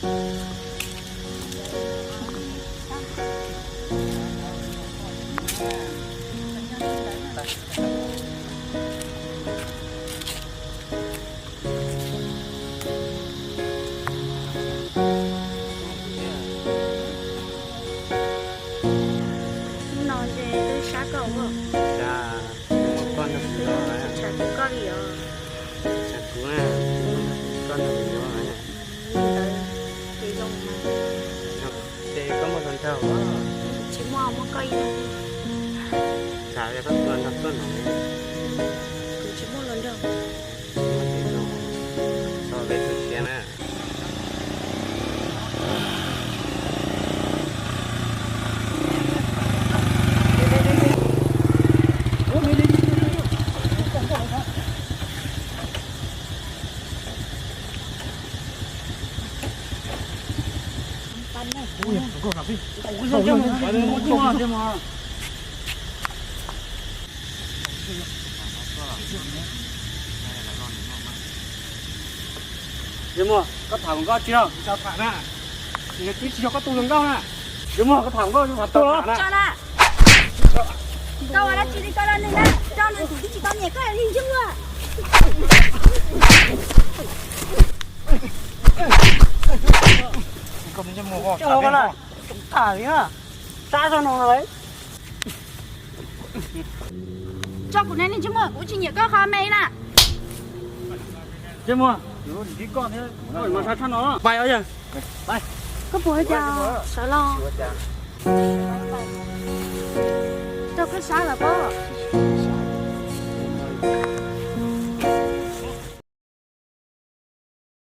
No ces twb sab koj ua. Tsis tshav kuv koj li os. Tshav kuv na, koj nrog kuv yuav na. Ntawd ces zoo mas. Ces koj muaj hluas nraug os. Tsis muaj, muaj koj ib leeg. Tsam koj tus hluas nraug tuaj no. Kuv tsis muaj hluas nraug. Tso peb tu siab na. Yog muaj, koj tham nkauj tsis los? Tsis tham na. Twb tsis yog koj tus hluas nkauj na. Yog muaj, koj tham nkauj tsis tham tuaj los? Tso na. Koj ua dab tsi li koj rau nws na? Rau nws kuv twb tsis tau nyiam koj li ntsej muag. Koj ntsej muag tham li na. Sab zog no lawm. Tso kuv na, ntsej muag, kuv tsis nyiam koj qhov me na. Ntsej muag, koj mas sab tshaj no. Pais os yawg. Koj puas ua cas sawv los? Rau koj sab lawm pob.